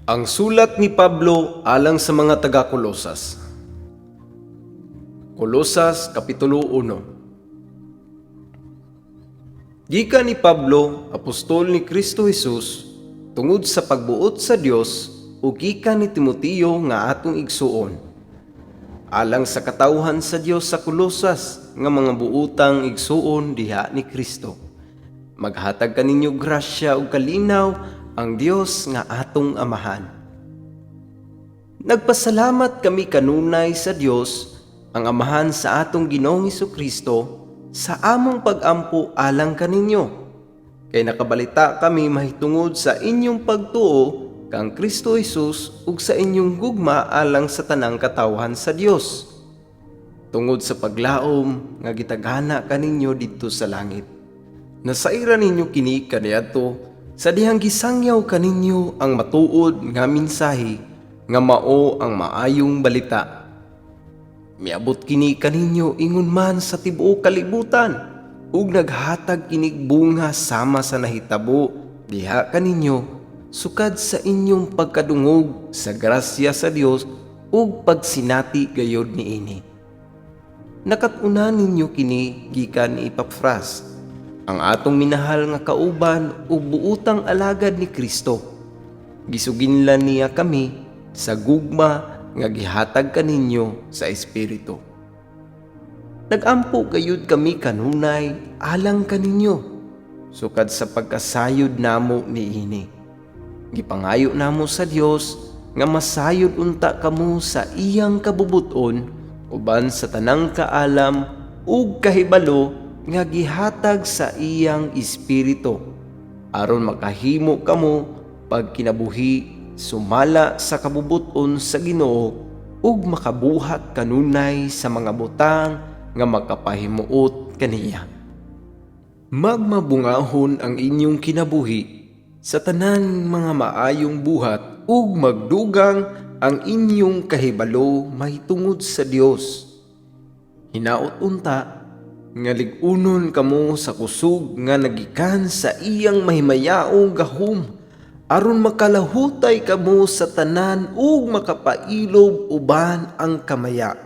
Ang sulat ni Pablo alang sa mga taga-Kolosas. Kolosas Kapitulo 1. Gikan ni Pablo, apostol ni Kristo Jesus, tungod sa pagbuot sa Dios ug gikan ni Timoteo nga atong igsuon. Alang sa katawhan sa Dios sa Kolosas nga mga buotang igsuon diha ni Kristo. Maghatag kaninyo grasya ug kalinaw ang Dios nga atong Amahan. Nagpasalamat kami kanunay sa Dios, ang Amahan sa atong Ginoong Kristo, sa among pag-ampo alang kaninyo. Kay nakabalita kami mahitungod sa inyong pagtuo kang Kristo Jesus ug sa inyong gugma alang sa tanang katawhan sa Dios, tungod sa paglaom nga gitagana kaninyo didto sa langit. Nasaira ninyo kini kaniadto sa dihang gisangyaw kaninyo ang matuod nga mensahe nga mao ang Maayong Balita. Miabot kini kaninyo ingon man sa tibuok kalibutan ug naghatag kinig bunga sama sa nahitabo diha kaninyo sukad sa inyong pagkadungog sa grasya sa Dios ug pagsinati gayod niini. Nakat-unan ninyo kini gikan ni Epafras, ang atong minahal nga kauban ug buotang alagad ni Kristo. Gisuginlan niya kami sa gugma nga gihatag kaninyo sa Espiritu. Nagampo gayud kami kanunay alang kaninyo sukad sa pagkasayod namo niini. Gipangayo namo sa Dios nga masayod unta kamo sa iyang kabubuton uban sa tanang kaalam ug kahibalo nga gihatag sa iyang Espiritu, aron makahimo kamo pagkinabuhi sumala sa kabubuton sa Ginoo ug makabuhat kanunay sa mga butang nga makapahimuot kaniya. Magmabungahon ang inyong kinabuhi sa tanan mga maayong buhat ug magdugang ang inyong kahibalo mahitungod sa Dios. Hinaot unta nga lig-unon kamo sa kusog nga nagikan sa iyang mahimayaong gahom, aron makalahutay kamo sa tanan ug makapailob uban ang kamaya.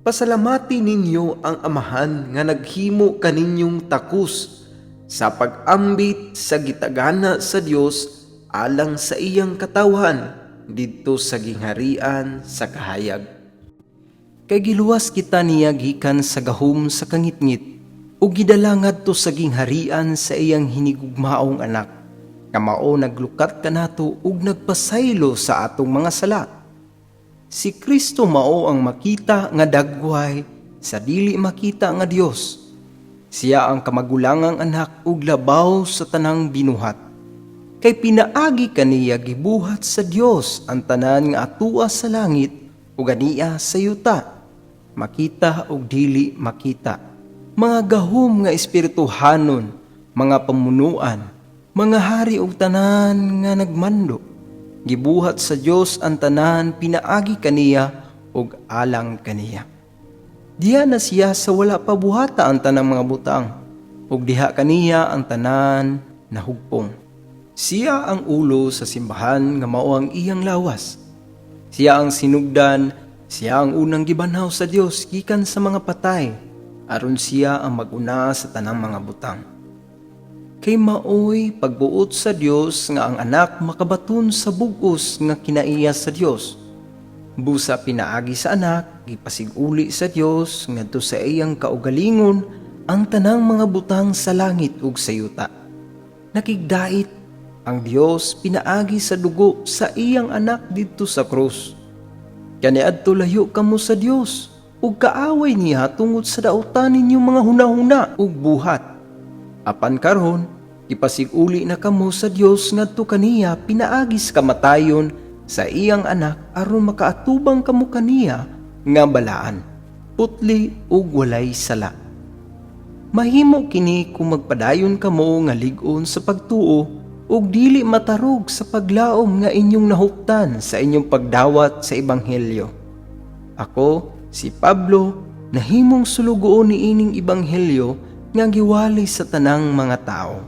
Pasalamati ninyo ang Amahan nga naghimo kaninyong takos sa pag-ambit sa gitagana sa Dios alang sa iyang katawhan didto sa gingharian sa kahayag. Kay giluwas kita niya gikan sa gahom sa kangitngit ug gidala ngadto sa gingharian sa iyang hinigugmaong Anak, nga mao naglukat kanato ug nagpasaylo sa atong mga sala. Si Kristo mao ang makita nga dagway sa dili makita nga Dios. Siya ang kamagulangang anak ug labaw sa tanang binuhat. Kay pinaagi kaniya gibuhat sa Dios ang tanan nga atua sa langit ug ania sa yuta, makita ug dili makita, mga gahom nga espirituhanon, mga pamunuan, mga hari ug tanan nga nagmando. Gibuhat sa Dios ang tanan pinaagi kaniya ug alang kaniya. Diha na siya sa wala pa buhata ang tanang mga butang, ug diha kaniya ang tanan nahugpong. Siya ang ulo sa simbahan nga mao ang iyang lawas. Siya ang sinugdan, siya ang unang gibanhaw sa Dios gikan sa mga patay, aron siya ang maguna sa tanang mga butang. Kay maoy pagbuot sa Dios nga ang Anak makabaton sa bugos nga kinaiya sa Dios. Busa pinaagi sa Anak, gipasig-uli sa Dios ngadto sa iyang kaugalingon ang tanang mga butang sa langit ug sa yuta. Nakigdait ang Dios pinaagi sa dugo sa iyang Anak didto sa krus. Kaniadto layo kamo sa Dios ug kaaway niya tungod sa dautan ninyong mga hunahuna ug buhat. Apan karon, ipasig-uli na kamo sa Dios ngadto kaniya pinaagi sa kamatayon sa iyang Anak, aron makaatubang kamo kaniya nga balaan, putli ug walay sala. Mahimo kini kung magpadayon kamo nga lig-on sa pagtuo ug dili matarog sa paglaom nga inyong nahuptan sa inyong pagdawat sa ebanghelyo. Ako, si Pablo, nahimong sulugoon niining ebanghelyo nga giwali sa tanang mga tao.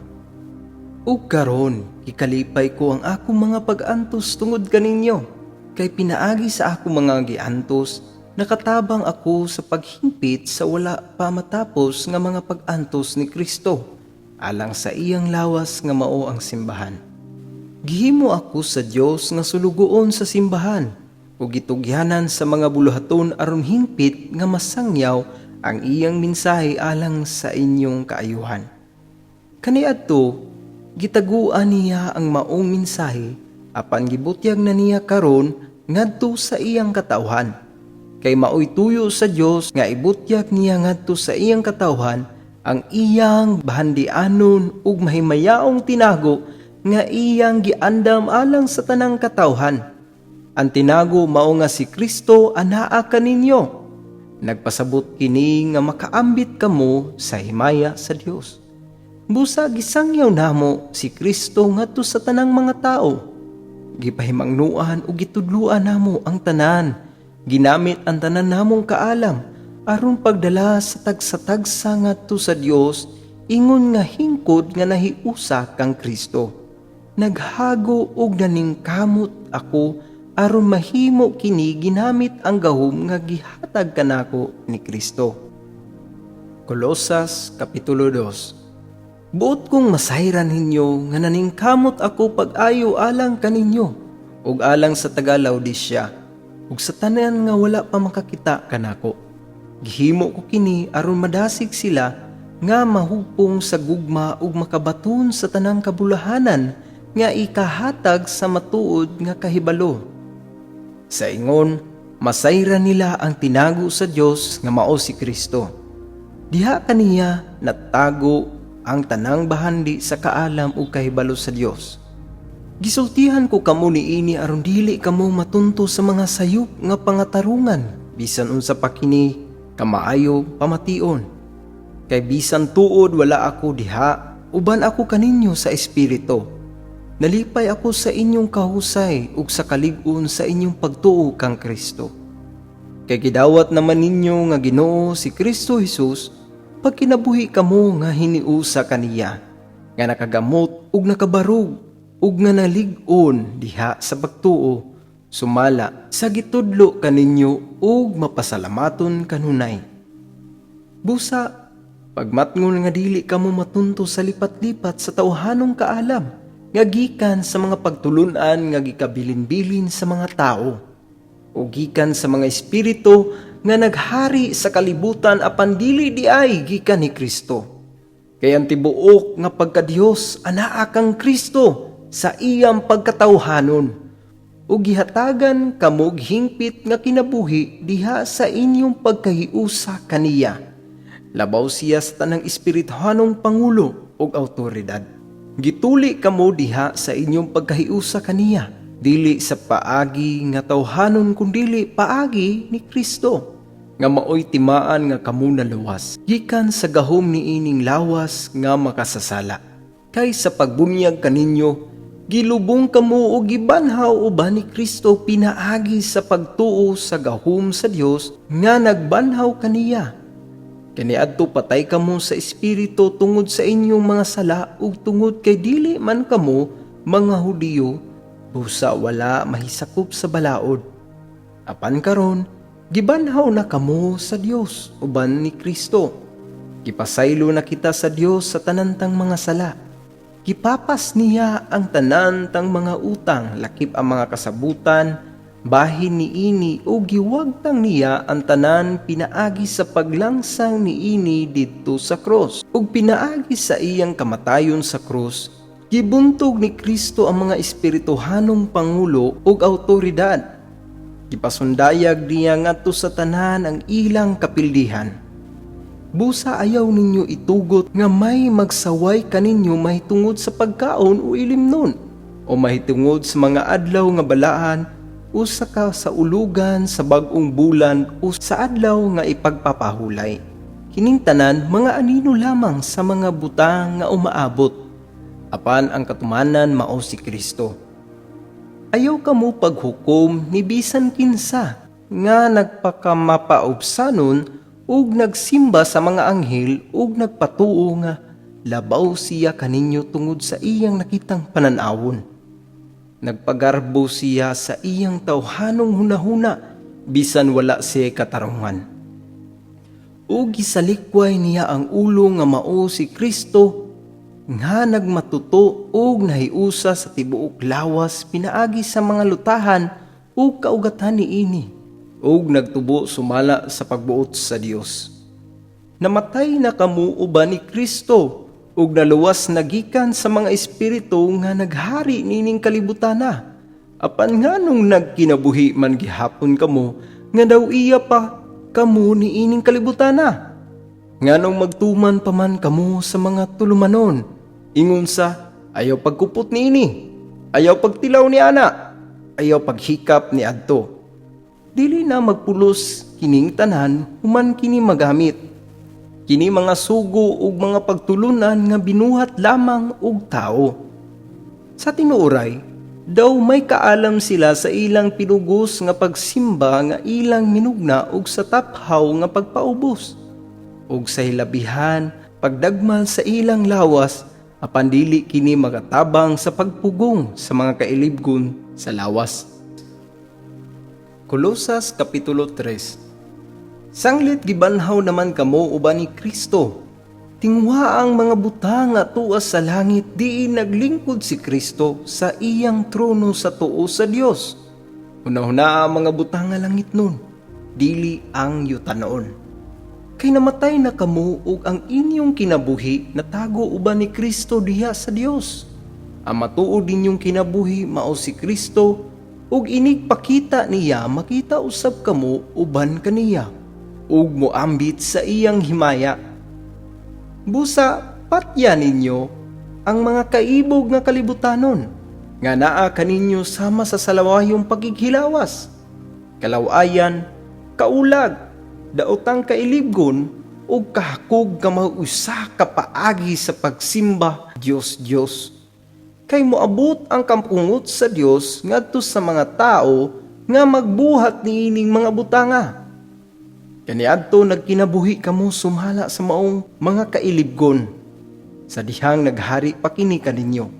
Ug karon, gikalipay ko ang akong mga pag-antos tungod kaninyo. Kay pinaagi sa akong mga giantos, nakatabang ako sa paghingpit sa wala pa matapos nga mga pag-antos ni Kristo, alang sa iyang lawas nga mao ang simbahan. Gihimo ako sa Dios nga sulugoon sa simbahan ug gitugyanan sa mga buluhaton aron hingpit nga masangyaw ang iyang mensahe alang sa inyong kaayuhan. Kaniadto, gitaguan niya ang maong mensahe, apan gibutyag na niya karon ngadto sa iyang katawhan. Kay maoy tuyo sa Dios nga ibutyag niya ngadto sa iyang katawhan ang iyang bahandianon ug mahimayaong tinago nga iyang giandam alang sa tanang katawhan. Ang tinago mao nga si Kristo anaa kaninyo. Nagpasabot kini nga makaambit kamo sa himaya sa Dios. Busa gisangyaw namo si Kristo ngadto sa tanang mga tao. Gipahimangnuan ug gitudluan namo ang tanan. Ginamit ang tanan namong kaalam aron pagdala sa tagsa-tagsa ngadto sa Dios, ingon nga hingkod nga nahiusa kang Kristo. Naghago ug naningkamot ako aron mahimo kini ginamit ang gahom nga gihatag kanako ni Kristo. Kolosas Kapitulo 2. Buot kong masayran ninyo nga naningkamot ako pag-ayo alang kaninyo ug alang sa taga Laodicea ug sa tanan nga wala pa makakita kanako. Gihimo ko kini aron madasig sila nga mahugpong sa gugma ug makabaton sa tanang kabulahanan nga ikahatag sa matuod nga kahibalo. Sa ingon, masayran nila ang tinago sa Dios nga mao si Kristo. Diha kaniya natago ang tanang bahandi sa kaalam ug kahibalo sa Dios. Gisultihan ko kamo niini aron dili kamo matunto sa mga sayop nga pangatarungan, bisan unsa pa kini kamaayo pamation. Kay bisan tuod wala ako diha, uban ako kaninyo sa espiritu. Nalipay ako sa inyong kahusay ug sa kalig-on sa inyong pagtuo kang Kristo. Kay gidawat naman ninyo nga Ginoo si Kristo Jesus, pagkinabuhi kamo nga hiniusa kaniya, nga nakagamot ug nakabarog ug nga nalig-on diha sa pagtuo, sumala sa gitudlo kaninyo ug mapasalamaton kanunay. Busa, pagmatngon nga dili kamo matunto sa lipat-lipat sa tawhanong kaalam, nga gikan sa mga pagtulunan nga gikabilin-bilin sa mga tao, o gikan sa mga espiritu nga naghari sa kalibutan apan dili diay gikan ni Kristo. Kay ang tibuok nga pagkadiyos anaa kang Kristo sa iyang pagkatawhanon, ug gihatagan kamog hingpit nga kinabuhi diha sa inyong pagkahiusa kaniya. Labaw siya sa tanang espirituhanong pangulo ug awtoridad. Gituli kamo diha sa inyong pagkahiusa kaniya, dili sa paagi nga tawhanon kundili paagi ni Kristo, nga maoy timaan nga kamo naluwas gikan sa gahom niining lawas nga makasasala. Kay sa pagbunyag kaninyo, gilubong kamo og gibanhaw uban ni Kristo pinaagi sa pagtuo sa gahom sa Dios nga nagbanhaw kaniya. Kaniadto patay kamo sa espiritu tungod sa inyong mga sala ug tungod kay dili man kamo mga Hudiyo, busa wala mahisakop sa balaod. Apan karon, gibanhaw na kamo sa Dios uban ni Kristo. Gipasaylo na kita sa Dios sa tanan tang mga sala. Gipapas niya ang tanan tang mga utang, lakip ang mga kasabutan bahin niini, ug giwagtang niya ang tanan pinaagi sa paglangsang niini didto sa krus. Ug pinaagi sa iyang kamatayon sa krus, gibuntog ni Kristo ang mga espirituhanong pangulo ug awtoridad. Gipasundayag niya ngadto sa tanan ang ilang kapildihan. Busa ayaw ninyo itugot nga may magsaway kaninyo mahitungod sa pagkaon o ilimnon, o mahitungod sa mga adlaw nga balaan, o sa kasaulugan sa bag-ong bulan, o sa adlaw nga ipagpapahulay. Kining tanan mga anino lamang sa mga butang nga umaabot. Apan ang katumanan mao si Kristo. Ayaw kamo paghukom ni bisan kinsa nga nagpakamapaubsanon ug nagsimba sa mga anghel ug nagpatuo nga Labaw siya kaninyo tungod sa iyang nakitang pananawon. Nagpagarbo siya sa iyang tawhanong hunahuna bisan wala siya katarungan. Ug gisalikway niya ang ulo nga mao si Kristo nga nagmatuto ug nahiusa sa tibuok lawas pinaagi sa mga lutahan ug kaugatan niini ug nagtubo sumala sa pagbuot sa Dios. Namatay na kamo uban ni Kristo ug naluwas na gikan sa mga espiritu nga naghari nining kalibutana. Apan nganong nagkinabuhi man gihapon kamo nga daw iya pa kamo niining kalibutana? Nganong magtuman pa man kamo sa mga tulumanon, ingon sa ayaw pagkupot niini, ayaw pagtilaw ni ana, ayaw paghikap ni adto? Dili na magpulos kining tanan human kini magamit. Kini mga sugo ug mga pagtulunan nga binuhat lamang og tao. Sa tinuoray, daw may kaalam sila sa ilang pinugos nga pagsimba nga ilang minugna ug sa taphaw nga pagpaubos ug sa hilabihan pagdagmal sa ilang lawas, apan dili kini makatabang sa pagpugong sa mga kailibgon sa lawas. Kolosas Kapitulo 3. Sanglit gibanhaw naman kamo uban ni Kristo, tinguha ang mga butang nga tuas sa langit diin naglingkod si Kristo sa iyang trono sa tuo sa Dios. Hunahuna ang mga butang nga langitnon, dili ang yutanoon. Kay namatay na kamo ug ang inyong kinabuhi natago uban ni Kristo diha sa Dios. Ang matuod ninyong kinabuhi mao si Kristo ug inig pakita niya, makita usab kamo uban kaniya ug moambit sa iyang himaya. Busa patya ninyo ang mga kaibog nga kalibutanon nga naa kaninyo sama sa salawayong pagighilawas, kalawayan, kaulag, daotang kailibgon ug kahakog nga mausa ka paagi sa pagsimba Dios Dios. Kay moabot ang kampungot sa Dios ngadto sa mga tao nga magbuhat niining mga butanga. Kaniadto nagkinabuhi kamo sumala sa maong mga kailibgon sa dihang naghari pa kini kaninyo.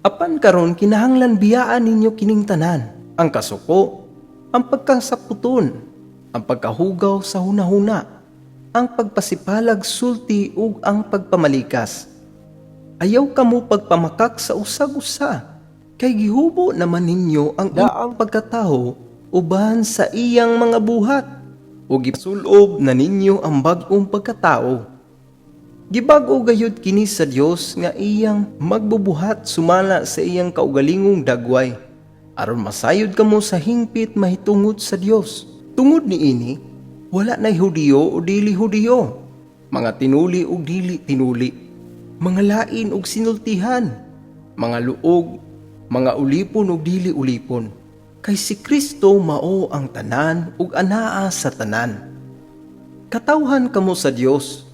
Apan karon kinahanglan biyaan ninyo kining tanan: ang kasuko, ang pagkasaputon, ang pagkahugaw sa hunahuna, ang pagpasipalag sulti ug ang pagpamalikas. Ayaw kamo pagpamakak sa usag-usa, kay gihubo naman ninyo ang daang pagkatawo uban sa iyang mga buhat, ug gisulob na ninyo ang bag-ong pagkatao. Gibag-o gayud kini sa Dios nga iyang magbubuhat sumala sa iyang kaugalingong dagway, aron masayod kamo sa hingpit mahitungod sa Dios. Tungod niini, wala nay Hudiyo o dili Hudiyo, mga tinuli ug dili tinuli, mga lain ug sinultihan, mga luog, mga ulipon ug dili ulipon, kay si Kristo mao ang tanan ug anaa sa tanan. Katawhan kamo sa Dios,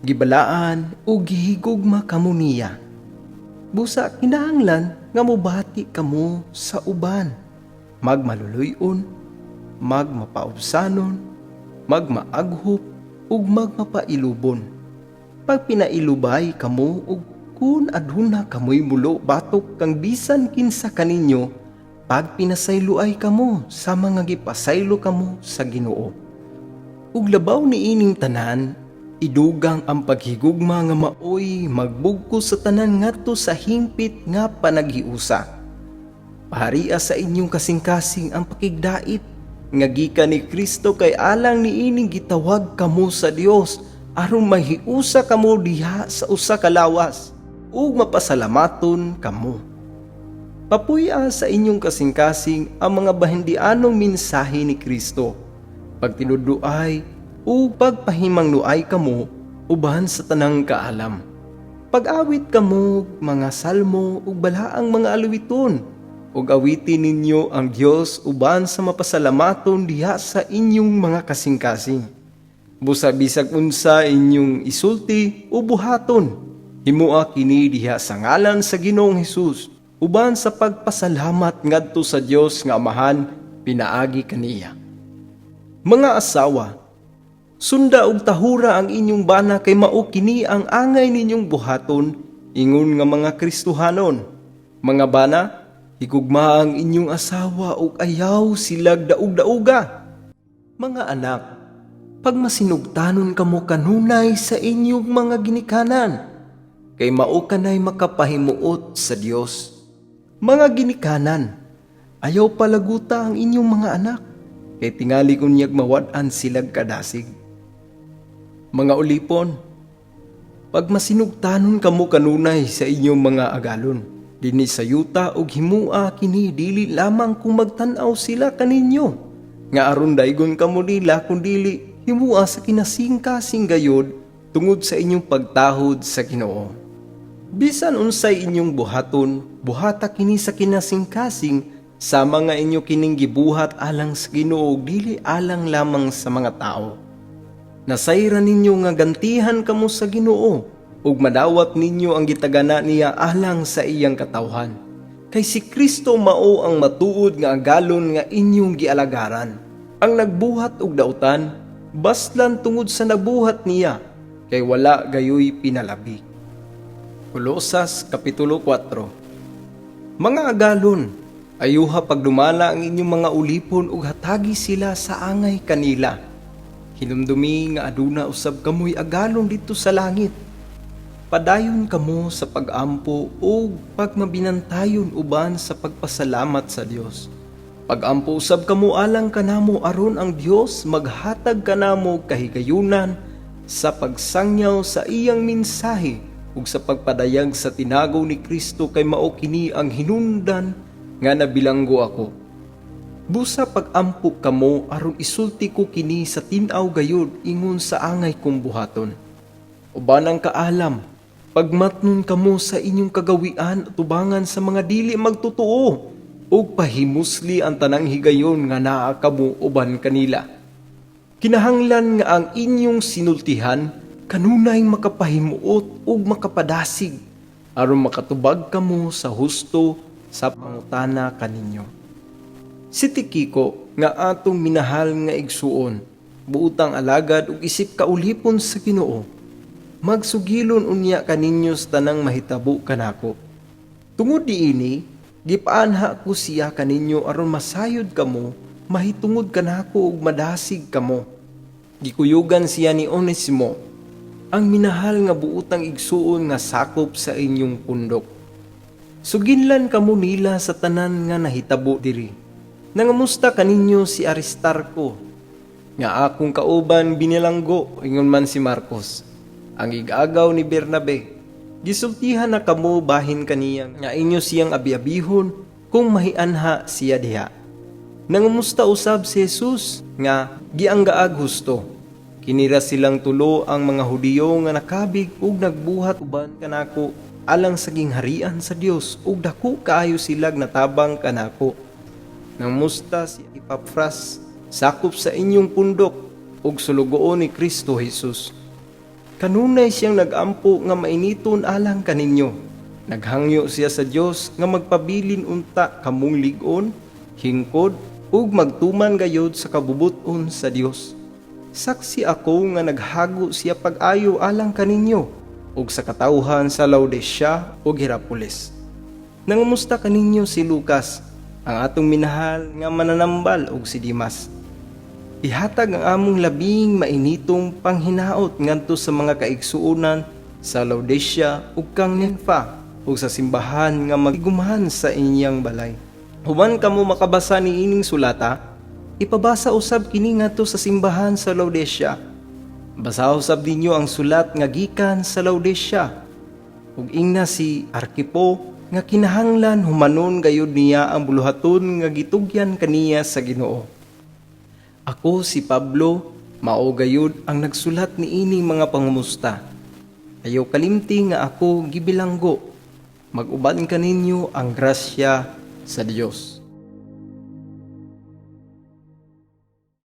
gibalaan ug gihigugma kamo niya. Busa kinahanglan nga mobati kamo sa uban, magmaluluy-on, magmapaubsanon, magmaaghop ug magmapailubon. Pagpinailubay kamo ug kun aduna kamoy mulo batok kang bisan kinsa kaninyo, pagpinasayloay kamo sa mga gipasaylo kamo sa Ginoo. Ug labaw niining tanan, idugang ang paghigugma nga maoy magbugkos sa tanan ngadto sa hingpit nga panaghiusa. Paharia sa inyong kasing-kasing ang pakigdait nga gikan ni Kristo, kay alang niini gitawag kamo sa Dios aron mahiusa kamo diha sa usa ka lawas ug mapasalamaton kamo. Papuy-a sa inyong kasing-kasing ang mga bahindianong mensahe ni Kristo. Pagtinudloay ug pagpahimangnoay kamo uban sa tanang kaalam. Pag-awit kamo mga salmo ug balaang mga alawiton ug awitin ninyo ang Dios uban sa mapasalamaton diha sa inyong mga kasing-kasing. Busa bisag unsa inyong isulti o buhaton, himoa kini diha sa ngalan sa Ginoong Hesus uban sa pagpasalamat ngadto sa Dios nga Amahan pinaagi kaniya. Mga asawa, Sunda og tahura ang inyong bana kay mao kini ang angay ninyong buhaton ingon nga mga Kristohanon. Mga bana, higugma ang inyong asawa ug ayaw silag daog-daoga. Mga anak, pagmasinugtanon kamo kanunay sa inyong mga ginikanan, kay mao kanay makapahimuot sa Dios. Mga ginikanan, ayaw palaguta ang inyong mga anak, kay tingali unyag mawad-an silag kadasig. Mga ulipon, pagmasinugtanon kamo kanunay sa inyong mga agalon, dinhi sa yuta ug himua kini dili lamang kung magtan-aw sila kaninyo, nga aron daygon kamo nila, kun dili himua sa kinasingkasing gayod tungod sa inyong pagtahod sa Ginoo. Bisan unsay inyong buhaton, buhata kini sa kinasingkasing sama nga inyo kining gibuhat alang sa Ginoo ug dili alang lamang sa mga tao. Nasayran ninyo nga gantihan kamo sa Ginoo ug madawat ninyo ang gitagana niya alang sa iyang katawhan. Kay si Kristo mao ang matuod nga agalon nga inyong gialagaran. Ang nagbuhat og dautan, baslan tungod sa nabuhat niya, kay wala gayoy pinalabi. Kolosas Kapitulo 4. Mga agalon, ayuha pagdumala ang inyong mga ulipon ug hatagi sila sa angay kanila. Hinumdumi nga aduna usab kamoy agalon didto sa langit. Padayon kamo sa pag-ampo ug pagmabinantayon uban sa pagpasalamat sa Dios. Pag-ampo usab kamo alang kanamo aron ang Dios maghatag kanamo kahigayunan sa pagsangyaw sa iyang mensahe ug sa pagpadayag sa tinago ni Kristo, kay mao kini ang hinungdan nga nabilanggo ako. Busa pag-ampo kamo aron isulti ko kini sa tin-aw gayud ingon sa angay kong buhaton. Uban ang kaalam, pagmatnon kamo sa inyong kagawian atubangan sa mga dili magtotoo ug pahimusli ang tanang higayon nga naa kamo uban kanila. Kinahanglan nga ang inyong sinultihan kanunay makapahimuot ug makapadasig aron makatubag kamo sa husto sa pangutana kaninyo. Si Tikiko nga atong minahal nga igsuon, buotang alagad ug isip kaulipon sa Ginoo, magsugilon unya kaninyo sa tanang mahitabo kanako. Tungod niini, gipaanha ko siya kaninyo aron masayod kamo mahitungod kanako ug madasig kamo. Gikuyugan siya ni Onesimo, ang minahal nga buotang igsuon nga sakop sa inyong pundok. Suginlan kamo nila sa tanan nga nahitabo diri. Nangamusta kaninyo si Aristarko, nga akong kauban binilanggo, ingon man si Marcos, ang igagaw ni Bernabe. Gisultihan na kamo bahin kaniya nga inyo siyang abiabihon kung mahianha siya diha. Nangamusta usab si Jesus nga gianggaag husto. Kinira silang tulo ang mga Hudiyo nga nakabig ug nagbuhat uban kanako alang sa gingharian sa Dios ug dako kaayo silag natabang kanako. Nangamusta si Epafras, sakop sa inyong pundok ug sulugoon ni Kristo Jesus. Kanunay siyang nagampo nga mainiton alang kaninyo. Naghangyo siya sa Dios nga magpabilin unta kamong lig-on, hingkod ug magtuman gayod sa kabubut-on sa Dios. Saksi ako nga naghago siya pag-ayo alang kaninyo ug sa katawhan sa Laodicea ug Hierapolis. Nangamusta kaninyo si Lucas, ang atong minahal nga mananambal, ug si Dimas. Ihatag ang among labing mainitong panghinaot ngadto sa mga kaigsuonan sa Laodicea ug kang Ninfa ug sa simbahan nga magigumahan sa inyang balay. Human kamo makabasa ni ining sulata, ipabasa usab kini ngadto sa simbahan sa Laodicea. Basa usab ninyo ang sulat nga gikan sa Laodicea. Ug ingna si Arkipo nga kinahanglan humanon gayud niya ang buluhaton nga gitugyan kaniya sa Ginoo. Ako si Pablo, mao gayud ang nagsulat niining mga pangumusta. Ayaw kalimti nga ako gibilanggo. Mag-uban kaninyo ang grasya sa Dios.